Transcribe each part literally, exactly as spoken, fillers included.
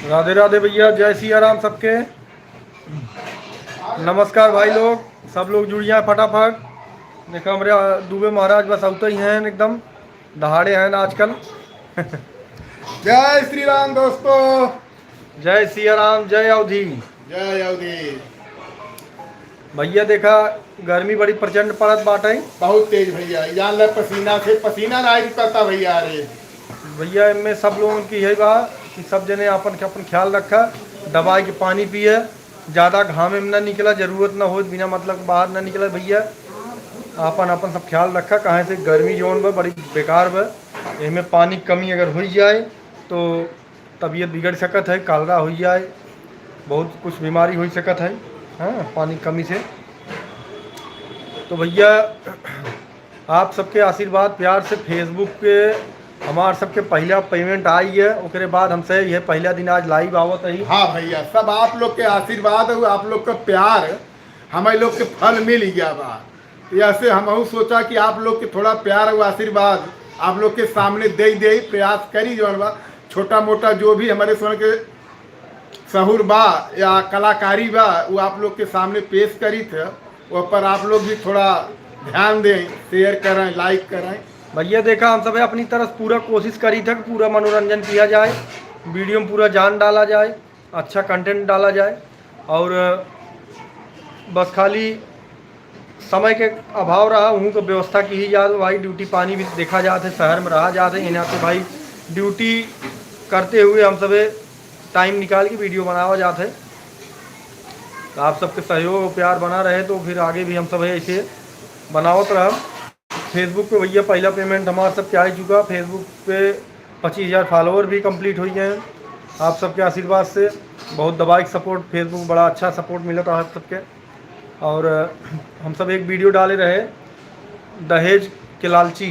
राधे राधे भैया, जय सिया राम सबके। नमस्कार भाई लोग, सब लोग जुड़ जाए फटाफट। देखो हमरे दुबे महाराज बस आवते ही हैं एकदम। दहाड़े हैं आजकल। जय श्री राम दोस्तों। जय सिया राम, जय अवधी। जय अवधी। भैया देखा, गर्मी बड़ी प्रचंड पड़त बाटे। बहुत तेज भैया, जान ले पसीना से पसीना ना रुकता भैया। अरे भैया, इनमें सब लोगन की यही बा कि सब जने आपन के अपन ख्याल रखा, दबाई के पानी पिए, ज्यादा घामे में ना निकला, जरूरत ना हो बिना मतलब के बाहर ना निकला भैया। आपन आपन सब ख्याल रखा, काहे से गर्मी जौन बा बड़ी बेकार बा। एमे पानी कमी अगर होइ जाए तो तबीयत बिगड़ सकत है, कालरा होइ जाए, बहुत कुछ बीमारी होइ सकत है, हाँ, पानी कमी से। तो भैया, आप सबके आशीर्वाद प्यार से Facebook पे हमार सबके पहला payment आई है, ओकरे बाद हमसे यह पहला दिन आज live आवत है। हाँ भैया, सब आप लोग के आशीर्वाद और आप लोग का प्यार हमें लोग के फल मिल गया बा। तो ऐसे हमहू सोचा कि आप लोग के थोड़ा प्यार और आशीर्वाद आप लोग के सामने दे दे, प्रयास करी जौन बा छोटा मोटा जो भी हमारे सन के सहूर बा या कलाकारी बा, वो आप लोग के सामने पेश करी थे। वो पर आप लोग भी थोड़ा ध्यान दें, share करें, like करें। भैया देखा, हम सब अपनी तरफ पूरा कोशिश करी थे कि पूरा मनोरंजन किया जाए, video में पूरा जान डाला जाए, अच्छा content डाला जाए। और बस खाली समय के अभाव रहा, उहूँ के व्यवस्था की ही जात भाई, duty पानी भी देखा जात है, शहर में रहा जात है, इन्हें से भाई duty करते हुए हम सबे time निकाल के video बनावा जात है। तो आप सबके सहयोग और प्यार बना रहे तो फिर आगे भी हम सब ऐसे बनावत रहब। Facebook पे भैया पहला payment हमार सबके आ ही चुका, Facebook पे पच्चीस हज़ार follower भी complete हो गए हैं। आप सबके आशीर्वाद से बहुत दबाई के support, Facebook बड़ा अच्छा support मिलत रहा आप सबके। और हम सब एक video डाले रहे दहेज के लालची,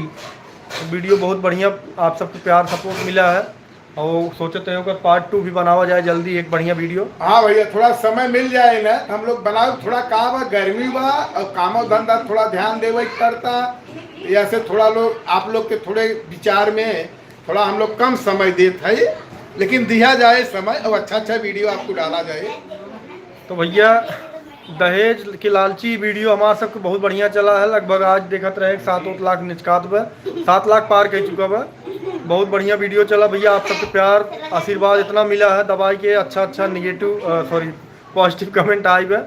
video बहुत बढ़िया, आप सबके प्यार support मिला है और सोचते हैं ओकर part two भी बनावा जाए जल्दी, एक बढ़िया video। हाँ भैया, थोड़ा समय मिल जाए ना, हम लोग बनाओ, थोड़ा का बा, गर्मी बा और कामो धंधा थोड़ा ध्यान देवे के पड़ता, ऐसे थोड़ा लोग आप लोग के थोड़े विचार में थोड़ा हम लोग कम समय देत है, लेकिन दिया जाए समय और अच्छा अच्छा video आपको डाला जाए। तो भैया, दहेज के लालची video हमार सबके बहुत बढ़िया चला है, लगभग आज देखत रहे सात आठ लाख निचकात बा, सात लाख पार कर चुका बा। बहुत बढ़िया video चला भैया, आप सबके प्यार आशीर्वाद इतना मिला है दबाई के, अच्छा अच्छा negative, sorry, positive comment आई बा।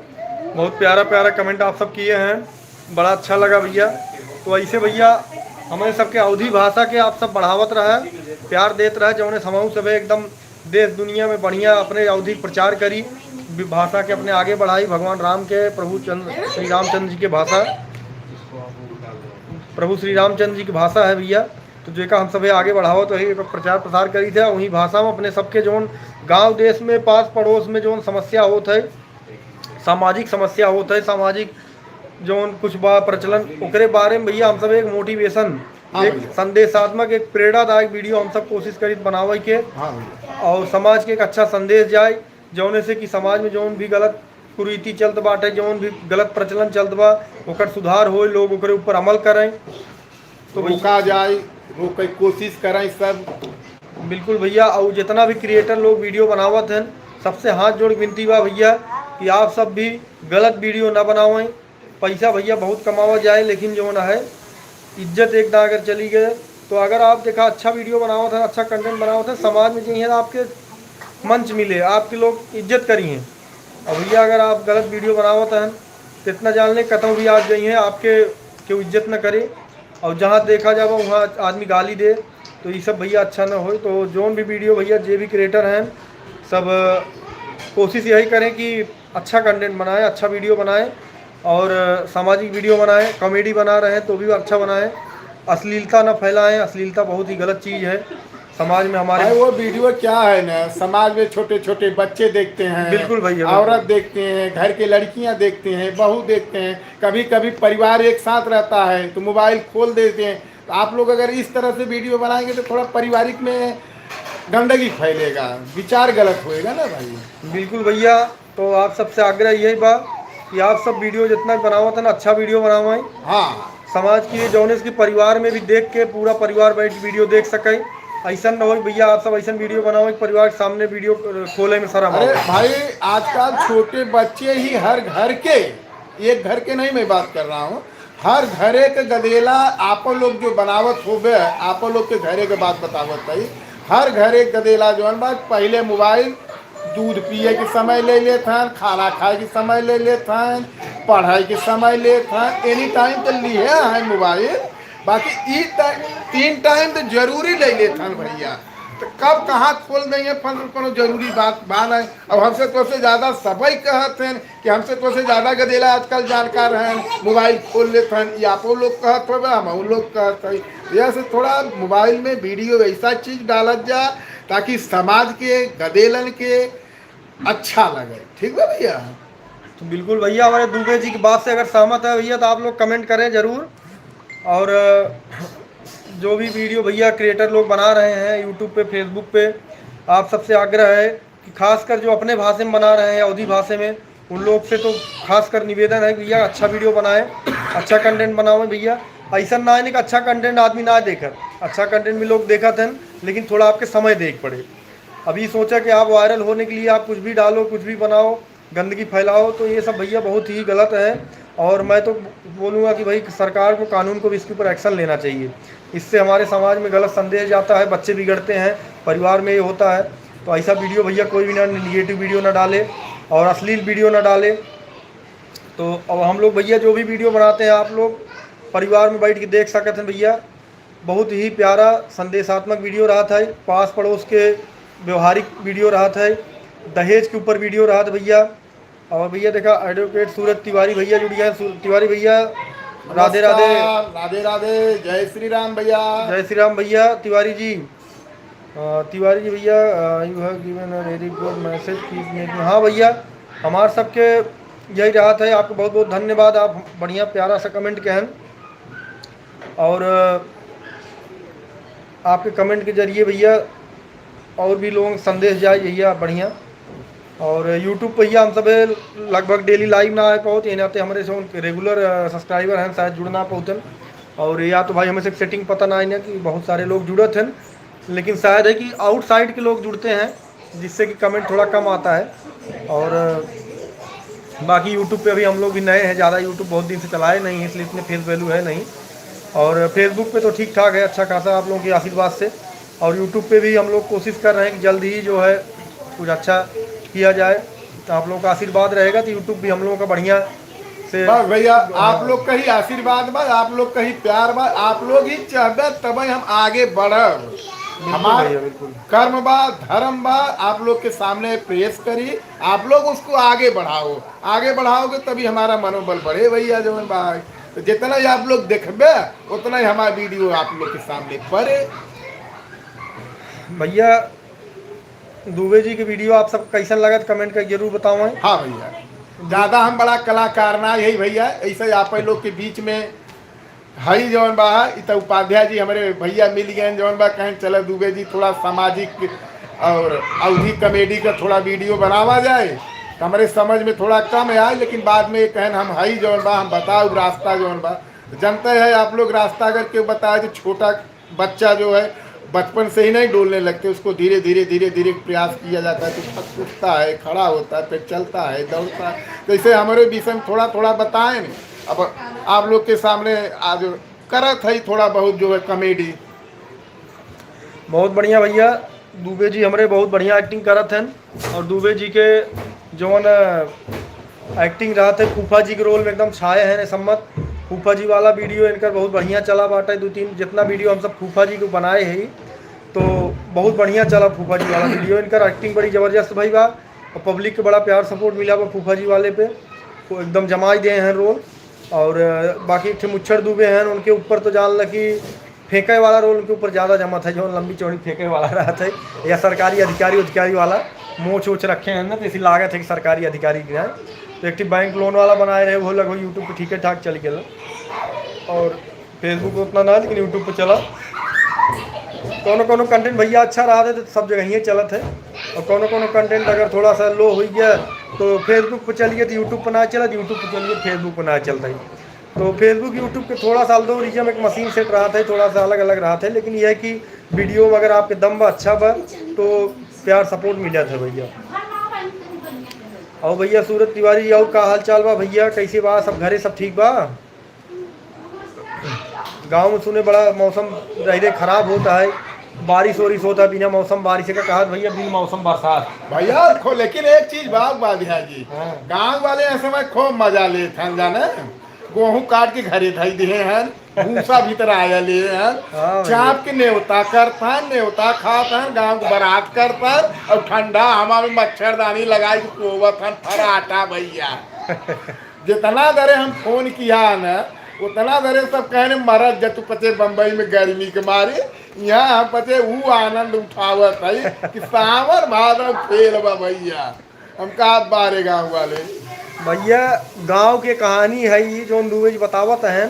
बहुत प्यारा प्यारा comment आप सब किए हैं, बड़ा अच्छा लगा भैया। तो ऐसे भैया, हमारे सबके अवधी भाषा के आप सब बढ़ावत रहे, प्यार देत रहे, जौने समूह सब एकदम देश दुनिया में बढ़िया अपने अवधी प्रचार करी, वि-, भाषा के अपने आगे बढ़ाई। भगवान राम के, प्रभु चंद्र, श्री रामचंद्र जी के भाषा, प्रभु श्री रामचंद्र जी की भाषा है भैया। तो जेका हम सभे आगे बढ़ावत रही, एकर प्रचार प्रसार करी थे, वही भाषा में अपने सबके जौन गांव देश में, पास पड़ोस में जौन समस्या होत है, सामाजिक समस्या होत है, सामाजिक जौन कुछ बा प्रचलन, ओकरे बारे में भैया हम सब एक motivation, हाँ एक भैया। संदेशात्मक, एक प्रेरणादायक video हम सब कोशिश करीत बनावे के। हाँ भैया। और समाज के एक अच्छा संदेश जाए, जौने से कि समाज में जौन भी गलत कुरीति चलत बाटे, जौन भी गलत प्रचलन चलत बा, ओकर सुधार होए, लोग ओकरे ऊपर अमल करें। तो भैया रोका जाए, रोके कोशिश करें सब। बिल्कुल भैया, और जितना भी creator लोग video बनावत हैं, सबसे हाथ जोड़ के विनती बा भैया कि आप सब भी गलत video ना बनावें। पैसा भैया बहुत कमावा जाए, लेकिन जौन है इज्जत एक दां अगर चली गए, तो अगर आप देखा अच्छा video बनावत हैं, अच्छा content बनावत हैं, समाज में जइहें आपके मंच मिले, आपके लोग इज्जत करिहें। और भैया अगर आप गलत video बनावत हैं, तो इतना जान लें कतौ भी आप जइहें, आपके केहू इज्जत न करे। और जहाँ देखा जाबा वहाँ आदमी गाली दे, तो ये सब भैया अच्छा न होए। तो जौन भी video भैया, जे भी creator हैं, सब कोशिश यही करें कि अच्छा content बनाएं, अच्छा video बनाएं और सामाजिक video बनाएं। Comedy बना रहे हैं तो भी अच्छा बनाएं, अश्लीलता न फैलाएं। अश्लीलता बहुत ही गलत चीज़ है समाज में हमारे। भाई, वो video क्या है ना, समाज में छोटे छोटे बच्चे देखते हैं, बिल्कुल भैया, बिल्कुल। औरत देखते हैं, घर के लड़कियां देखते हैं, बहू देखते हैं, कभी कभी परिवार एक साथ रहता है तो mobile खोल देते हैं। तो आप लोग अगर इस तरह से video बनाएंगे तो थोड़ा पारिवारिक में गंदगी फैलेगा, विचार गलत होएगा ना भाई। बिल्कुल भैया, तो आप सबसे आग्रह यही बा कि आप सब video जितना बनावत हैं ना, अच्छा video बनावें। हाँ। समाज की जौन इसकी परिवार में भी देख के पूरा परिवार बैठ के video देख सके। ऐसा न हो भैया, आप सब ऐसा वीडियो बनाओ कि परिवार के सामने वीडियो खोले में शर्म अरे आवे। भाई, आजकल छोटे बच्चे ही हर घर के, एक घर के नहीं मैं बात कर रहा हूँ, हर घरे के गदेला आप लोग जो बनावत होबे, आप लोग के घरे के बात बतावत है। हर घरे के गदेला जौन बा, पहले मोबाइल दूध पिए के समय ले लेत हन, खाना खाए के समय ले लेत हन, पढ़ाई के समय लेत हन, एनी टाइम तो लिहे हैं मोबाइल। बाकी ई टा-, तीन टाइम तो जरूरी ले लेत हन भैया। तो कब कहाँ खोल देंगे फंस, कोनो जरूरी बात बा नहीं। अब हमसे तोसे ज्यादा सबई कहत हैं कि हमसे तोसे ज्यादा गदेला आजकल जानकार हैं, मोबाइल खोल लेत हैं, ये आपो लोग कहत होबे, हमहू लोग कहत हई। यह से थोड़ा मोबाइल में वीडियो ऐसा चीज डालत जा ताकि समाज के गदेलन के अच्छा लगे। ठीक बा भैया? तो बिल्कुल भैया, हमारे दुबे जी की बात से अगर सहमत है भैया तो आप लोग कमेंट करें जरूर। और अ, जो भी वीडियो भैया क्रिएटर लोग बना रहे हैं यूट्यूब पे, फेसबुक पे, आप सबसे आग्रह है कि खासकर जो अपने भाषा में बना रहे हैं, अवधी भाषा में, उन लोग से तो खासकर निवेदन है कि भैया अच्छा वीडियो बनाएं, अच्छा कंटेंट बनाओ भैया। ऐसा ना है कि अच्छा कंटेंट आदमी ना देखत, अच्छा कंटेंट भी लोग देखत हैं, लेकिन थोड़ा आपके समय देख पड़े। अभी सोचा कि आप वायरल होने के लिए आप कुछ भी डालो, कुछ भी बनाओ, गंदगी फैलाओ, तो ये सब भैया बहुत ही गलत है। और मैं तो बोलूँगा कि भाई सरकार को, कानून को भी इसके ऊपर एक्शन लेना चाहिए। इससे हमारे समाज में गलत संदेश जाता है, बच्चे बिगड़ते हैं, परिवार में ये होता है। तो ऐसा वीडियो भैया कोई भी ना, निगेटिव वीडियो ना डाले और अश्लील वीडियो ना डाले। तो अब हम लोग भैया जो भी वीडियो बनाते हैं आप लोग परिवार में बैठ के देख सकते हैं भैया। बहुत ही प्यारा संदेशात्मक वीडियो रहत है, पास पड़ोस के व्यवहारिक वीडियो रहत है, दहेज के ऊपर वीडियो रहत भैया। और भैया देखा एडवोकेट सूरज तिवारी भैया जुड़ गए हैं। सूरज तिवारी भैया राधे राधे। नमस्कार, राधे राधे, जय श्री राम भैया। जय श्री राम भैया तिवारी जी। अ, तिवारी जी भैया, यू हैव गिवन अ वेरी गुड मैसेज, कीप मेकिंग। हाँ भैया, हमार सबके यही रहत है। आपको बहुत बहुत धन्यवाद, आप बढ़िया प्यारा सा कमेंट कहन। और अ, आपके कमेंट के जरिए भैया और भी लोगों को संदेश जाए भैया बढ़िया। और यूट्यूब पे भैया हम सब लगभग डेली लाइव ना आ पाओ, तो ये नाते हमारे से रेगुलर सब्सक्राइबर हैं, शायद जुड़ ना पाते हैं। और या तो भाई हमें से सेटिंग पता ना है ना कि बहुत सारे लोग जुड़त हैं, लेकिन शायद है कि आउटसाइड के लोग जुड़ते हैं, जिससे कि कमेंट थोड़ा कम आता है। और बाकी यूट्यूब पे अभी हम लोग भी नए हैं, ज़्यादा यूट्यूब बहुत दिन से चलाए नहीं हैं, इसलिए इतने फेस वैल्यू है नहीं। और फेसबुक पे तो ठीक ठाक है, अच्छा खासा आप लोगों के आशीर्वाद से। और यूट्यूब पे भी हम लोग कोशिश कर रहे हैं कि जल्द ही जो है कुछ अच्छा किया जाए, तो आप लोगों का आशीर्वाद रहेगा तो यूट्यूब भी हम लोगों का बढ़िया से बस भैया, हाँ। आप लोग का ही आशीर्वाद बा, आप लोग का ही प्यार बा, आप लोग ही चाहबे तब हम आगे बढ़ब। बिल्कुल हमार भैया, बिल्कुल। कर्म बा, धर्म बा, आप लोग के सामने पेश करी, आप लोग उसको आगे बढ़ाओ, आगे बढ़ाओगे तभी हमारा मनोबल बढ़े भैया। जवन बा, तो जितना ही आप लोग देखबे, उतना ही हमारा वीडियो आप लोग के सामने पड़े। भैया, दुबे जी के वीडियो आप सब कैसन लगत, कमेंट करके जरूर बताओ। हाँ भैया, ज्यादा हम बड़ा कलाकार ना यही भैया, ऐसे आप लोग के बीच में हई जौन बा, इ त उपाध्याय जी हमरे भैया मिल गए जौन बा, कहें चला दुबे जी थोड़ा सामाजिक और अवधी कॉमेडी का थोड़ा वीडियो बनावा जाए, तो हमरे समझ में थोड़ा कम आए, लेकिन बाद में ये कहन हम हई जौन बा, हम बताओ रास्ता जौन बा। तो जानते हैं आप लोग, रास्ता अगर केहू बताए तो छोटा बच्चा जो है बचपन से ही नहीं डोलने लगते, उसको धीरे धीरे धीरे धीरे प्रयास किया जाता है। तो उठता है, खड़ा होता है, फिर चलता है, दौड़ता है। तो इसे हमारे विषय में थोड़ा थोड़ा बताएं। अब आप लोग के सामने आज करत है थोड़ा बहुत जो है कॉमेडी। बहुत बढ़िया भैया, दुबे जी हमरे बहुत बढ़िया एक्टिंग करत हैं। और दुबे जी के जौन एक्टिंग रहत है फूफा जी के रोल में एकदम छाए हैं ने सम्मत। फूफा जी वाला वीडियो इनकर बहुत बढ़िया चला बाटे, दो तीन जितना वीडियो हम सब फूफा जी को बनाए हैं तो बहुत बढ़िया चला फूफा जी वाला वीडियो। इनकर एक्टिंग बड़ी जबरदस्त भई बा और पब्लिक के बड़ा प्यार सपोर्ट मिला बा फूफा जी वाले पे, वो एकदम जमाई दे हैं रोल। और बाकी एक ठे मुच्छर दुबे हैं, उनके ऊपर तो जान ल कि फेंके वाला रोल उनके ऊपर ज्यादा जमत है, जौन लंबी चौड़ी फेंके वाला रहत है, या सरकारी अधिकारी उधिकारी वाला मोछ ओछ रखे हैं ना, तो इसी लागत है कि सरकारी अधिकारी के हैं। तो एक ठे बैंक लोन वाला बनाए रहे, वो लगभग यूट्यूब पे ठीके ठाक चल गया। और फेसबुक उतना ना, लेकिन यूट्यूब पे चला। कौनो कौनो कंटेंट भैया अच्छा रहा है तो सब जगह ही चलत है, और कौनो कौनो कंटेंट अगर थोड़ा सा लो हो गया तो फेसबुक पे चल गया तो यूट्यूब पर ना चला, यूट्यूब पर चल गया फेसबुक पर ना चलता है। तो Facebook, YouTube के थोड़ा सा algorithm एक machine set रहत है, थोड़ा सा अलग अलग रहत है, लेकिन यह है कि video में अगर आपके दम बा, अच्छा बा, तो प्यार support मिलत है भइया। और भइया सूरज तिवारी, और का हाल चाल बा भइया, कैसे बा सब, घरे सब ठीक बा? गाँव में सुने बड़ा मौसम रहले खराब होत है, बारिश ओरिश होत है, बिना मौसम बारिश के कहत भइया, बिन मौसम बरसात। भइया खो, लेकिन एक चीज बात बा ध्यान जी, हाँ। गाँव वाले ए समय खूब मजा लेत हैं जाने, गोहूँ काट के घरे धई दिहे हैं, भूसा भीतर आया ले हैं, हाँ भइया। चाप के नेवता करत हैं, नेवता खात हैं, गाँव के बरात करत हैं, और ठंडा हवा में मच्छरदानी लगाई के सोवत हैं, फराटा भइया। जितना दरे हम फोन किया है ना, उतना दरे सब कहने, "मरत जतु पचे बम्बई में गर्मी के मारे।" यहाँ हम पचे ऊ आनंद उठावत है कि सावन भादव फेल बा भइया। हम कहा बारे गाँव वाले। भइया, गाँव के कहानी है ई, जौन दुबे जी बतावत हैं।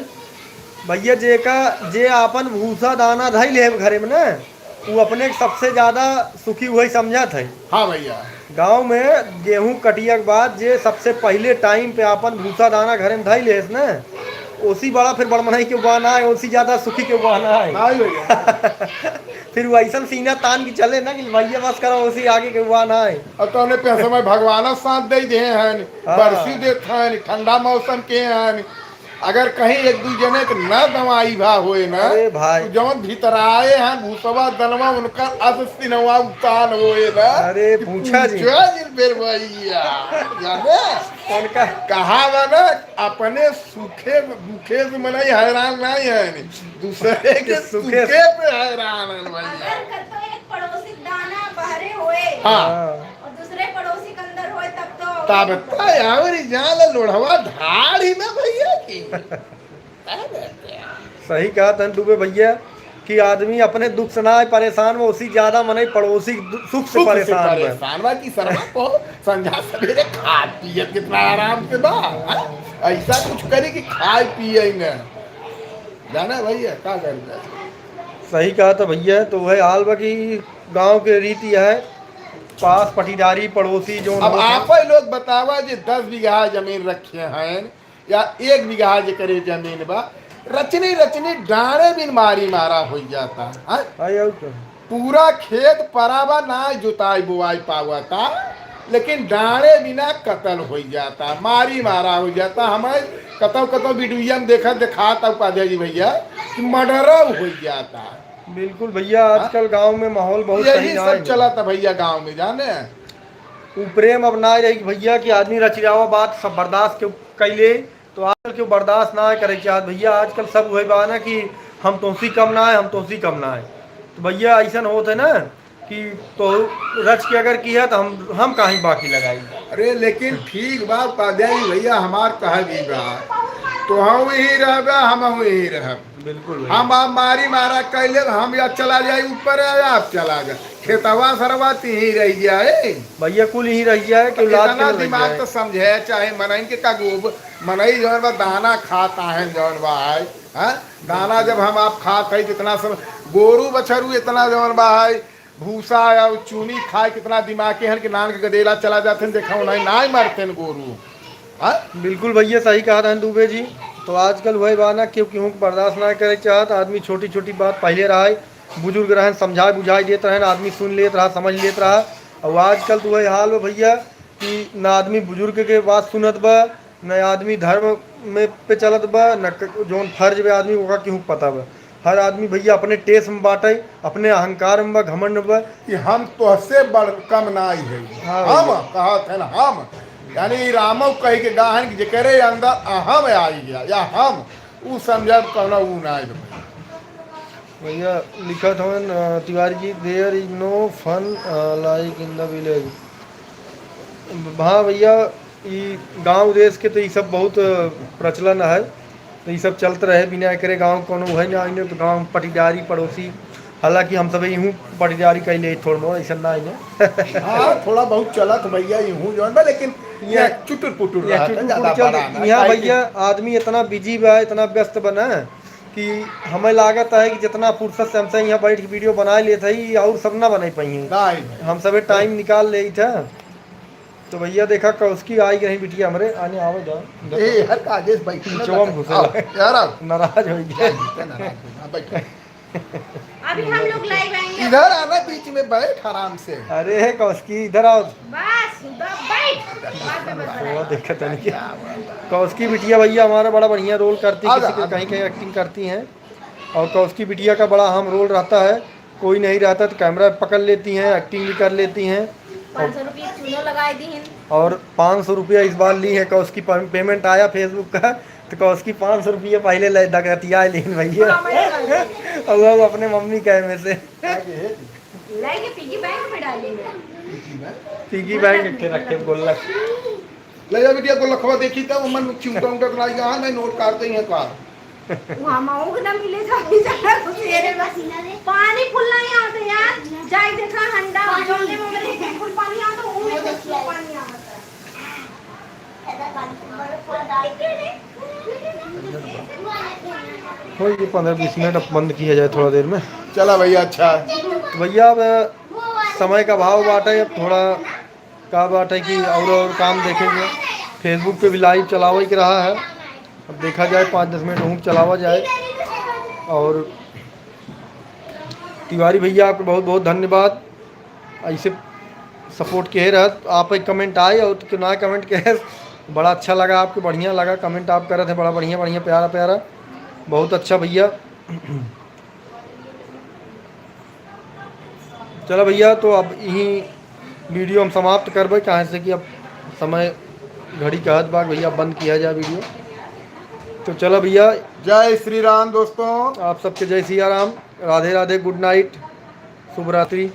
भइया, जेका, जे आपन भूसा दाना धई ले घरे में ना, उ अपने के सबसे ज्यादा सुखी वही समझत है। हाँ भइया। गाँव में गेहूँ कटिया के बाद जे सबसे पहिले time पे आपन भूसा दाना घरे में धई लेस न, ओसी बड़ा फिर बड़मनाई के बा ना है, ओसी ज्यादा सुखी के बा ना है। नहीं भइया। फिर वैसन सीना तान के चले ना कि भइया बस करो, ओसी आगे के बा ना है। अब तो उन्हें पे समय भगवान साथ दे दे हैं, हाँ। बरसी देत हैं, ठंडा मौसम के हैं, अगर कहीं एक दू जने के ना दवाई भा होए ना, अरे भाई। तो जौन भीतराए हैं भूसवा दनवा, उनका अस सिनवा उतान होए ना, अरे कि पूछा जी। पूछा जिन फिर भइया, जाने? उनका कहा बा ना, अपने सुखे, दुखे से मनई हैरान नहीं है, दूसरे के सुखे सुखे पे हैरान है भइया। अगर कतो एक पड़ोसी दाना बहरे होए, हाँ। हाँ। और दूसरे पड़ोसी के अंदर होए तब तो तब तो यावरी जान लोढ़वा धाड़ ही ना भइया की। सही कहा तन दुबे भइया कि आदमी अपने दुख से ना परेशान बा, उसी ज्यादा मनई पड़ोसी के दु-, सुख से सुख से परेशान बा। परेशान बा कि सरवा को संझा सवेरे खात पियत कितना आराम से बा, हाँ? ऐसा कुछ करे कि खाए पिए ही ना। जाना भइया, का करना? सही कहा था भइया, तो वह हाल बा कि गाँव के रीति है, पास पटीदारी पड़ोसी जो अब होत हैं। आप ही लोग बतावा जे दस बीघा जमीन रखे हैं या एक बीघा जेकरे जमीन बा, रचनी रचनी डाँड़े बिन मारी मारा होइ जाता, हाँ? हाँ, और का? पूरा खेत परावा ना जुताई बुआई पावता, लेकिन डाँड़े बिना कतल होइ जाता, मारी मारा होइ जाता। हमें कतौ कतौ वीडियो में देखा, देखाता उपाध्याय जी भइया कि मर्डरौ होइ जाता। बिल्कुल भइया, हाँ? आजकल गाँव में माहौल बहुत यही सही ना सब है। चलत है भइया गाँव में, जाने। उ प्रेम अब ना रही भइया कि आदमी रचिरावा बात सब बर्दाश्त के कैले, तो आजकल केहू बर्दाश्त ना करे चाहत भइया। आजकल सब उहे बा ना कि हम तोहसी कम ना है, हम तोहसी कम ना है। तो भइया ऐसन होत है ना कि तो रच के अगर किया तो हम, हम काहीं बाकी लगाई। अरे लेकिन ठीक बा उपाध्याय जी भइया, हमार कहा भी बा, तो हम यही रहबे, हम यही रहब। बिल्कुल भइया। हम आप मारी मारा कैले, हम या चला जाए ऊपर, या आप चला जाए, खेतवा सरवा तिही रह जाए। भइया कुल यही रह जाए कि लाद इतना के लग दिमाग जाए। तो समझे चाहे मनइन के का गोब-, मनई जौन बा दाना खात आहन जौन बा है, हाँ? दाना जब हम आप खात है जितना सब गोरू बछरू इतना जौन बा है, भूसा या चूनी खाए कितना दिमाग के हन कि नान के गदेला चला जाते हैं, देखा नहीं, नाई मरते हैं गोरू। हाँ? बिल्कुल भइया सही कहा रहन दुबे जी। तो आजकल वही बा ना क्यों केहू के बर्दाश्त ना करे चाहत आदमी, छोटी छोटी बात पहिले रहा है, बुजुर्ग रहन समझाए बुझाए देत रहन, आदमी सुन लेत रहा, समझ लेत रहा। और आजकल तो वही हाल बा भइया कि ना आदमी बुजुर्ग के बात सुनत बा, न आदमी धर्म में पे चलत बा, न क-, जौन फर्ज बा आदमी ओका केहू पता बा। हर आदमी भइया अपने टेस में बाटे, अपने अहंकार में बा, घमंड में बा। कि हम तोहसे बड़ कम नाई है। हाँ हम भइया। कहत है ना हम, यानी ई रामो कह के गाहन कि जेकरे अंदर अहम आई गया या हम, उ समझब कौनो उ नाई बा। भइया लिखत हवन, अ, तिवारी जी, "There is no fun, अ, like in the village।" हाँ भइया, ई गाँव देश के तो ई सब बहुत, अ, प्रचलन है, तो ई सब चलत रहे, बिना एकरे गाँव कौनो है ना, इन्हें तो गाँव पटीदारी पड़ोसी, हालांकि हम सब इहूँ पटीदारी कैले थोड़ मोड़, ऐसा ना इन्हें। हाँ, थोड़ा बहुत चलत भइया इहूँ जौन बा, लेकिन ये ये चुटुर पुटुर ये रहत है, चुटुर ज्यादा पुटुर चलत, बड़ा ना। यहाँ काहे कि भइया आदमी इतना busy बा, इतना व्यस्त बा ना, कि हमें लागत है कि जितना फुर्सत से हमसे यहाँ बैठ के video बना लेत है, ये और सब ना बनाई पाई हैं। नहीं भाई। हम सभी time निकाल लेत है। तो भइया देखा, कौसकी आई गई बिटिया हमरे, आने आवे दो। ए, हर का आदेश बैठी ना, नीचवा में घुसे आओ, लगे। यार आओ। नाराज हो गया। क्या नाराज हो? हाँ, बैठो। अभी हम लोग live आएंगे। इधर आना, बीच में बैठ आराम से। अरे कौसकी, इधर आओ। बस, उधर बैठ। बात में मत वो लड़ाओ। देखा तनी के। कौसकी बिटिया भइया हमारा बड़ा बढ़िया role करती, आ जा, किसी के आ जा। कहीं कहीं acting करती हैं। और कौसकी बिटिया का बड़ा अहम role रहता है, कोई नहीं रहता तो camera पकड़ लेती हैं, acting भी कर लेती हैं। पाँच सौ रुपये चूनो लगाए दी हैं। और पाँच सौ रुपया इस बार ली है, कौसकी पे-, payment आया Facebook का, तो कौसकी पाँच सौ रुपया पहले ले डकैतिया ली भइया। हाँ, मैं और वो अपने मम्मी के में से। लेके piggy bank में डाली है। Piggy bank के रखे गुल्लक। ले जा बिटिया, गुल्लकवा देखी तो मन चिमटा उमटा तो लाई, हाँ, नहीं नोट काट दे हैं का। वहाँ माऊ के ना मिले था, अभी जाना कुछ ये रे बस। पानी फुल नहीं आवत यार, जाए देखा हंडा, जोने में मेरे बिल्कुल पानी आवत, वो में कुछ पानी आवत। थोड़ी देर, पन्द्रह बीस मिनट अब बंद किया जाए थोड़ा देर में। चला भइया, अच्छा है। तो भइया अब समय का अभाव बाटे, अब थोड़ा का बाटे कि और, और काम देखेंगे। Facebook पे भी live चलावे के रहा है, अब देखा जाए पाँच दस मिनट और चलावा जाए। और तिवारी भइया आपको बहुत बहुत धन्यवाद, ऐसे support किहे रहत। आप एक comment आए और तो ना comment किहे, बड़ा अच्छा लगा आपके, बढ़िया लगा comment आप करत हैं, बड़ा बढ़िया बढ़िया प्यारा प्यारा, बहुत अच्छा भइया। चला भइया, तो अब यही video हम समाप्त करबे, काहे से कि अब समय घड़ी कहत बा भइया बंद किया जाए video। तो चला भइया, जय श्री राम दोस्तों। आप सबके जय सिया राम, राधे राधे, good night, शुभ रात्रि।